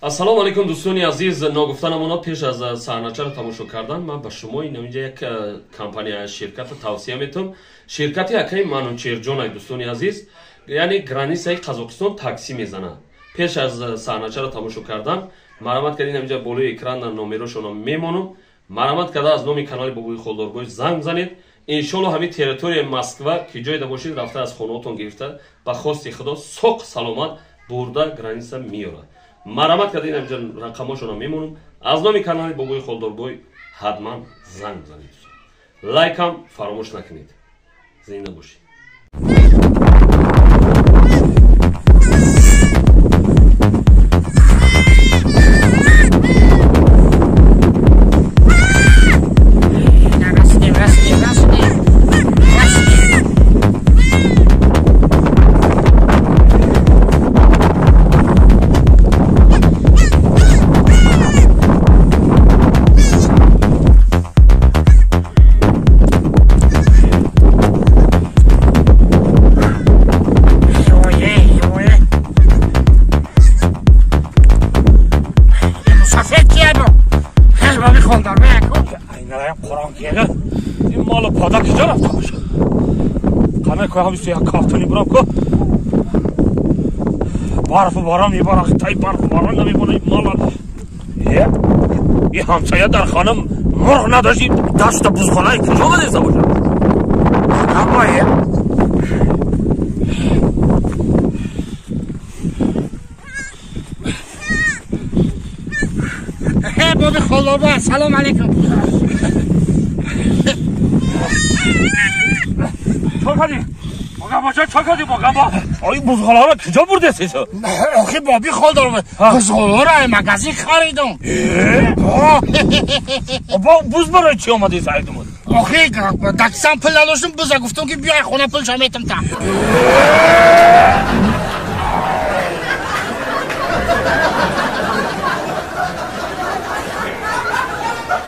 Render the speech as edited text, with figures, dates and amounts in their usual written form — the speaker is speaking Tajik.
Ассалому алайкум дӯстони азиз. Ногуфта намонад, пеш аз саҳначаро тамошо кардан ман ба шумо инҷа як компания, ширката тавсия метавам. Ширкати акаи Манучерҷон, дӯстони азиз, яъне границаи Қазоқистон такси мезанад. Пеш аз саҳначаро тамошо кардан марамат кардин, инҷа болои экран номерошонро мемонам. Марамат карда аз номи канали Бобои Холдорбой занг занед. Иншолло ҳамин территорияи Москва ки ҷойда бошед, рафта аз хонаотон гирифта ба хости Худо соқ саломат бурда граница меёрад. Марамат карда инҷа рақамошонро мемонам. Аз номи канали Бобои Холдорбой ҳатман занг занед. Лайкам фаромӯш накунед. Зинда бошед. این مال پادر کجا رفته باشه؟ قمه که هم یک کارتونی برام که برف و باران میباره، تای برف و باران نمیباره. این مال این همسایه در خانه مرغ نداشت، دست بزغالای کجا بده باشه؟ نباید بابی خالدار، سلام علیکم. چه کردی؟ باقا چه کردی باقا؟ آی بزغالا را کجا برده سیسو؟ آخه بابی خالدار، بزغالا را مغازه خریدم. با بز برای چی آمدی سعیدمون؟ آخه دکسم پول نداشتم، بزا گفتم که بیای خونه پولش میتم تا.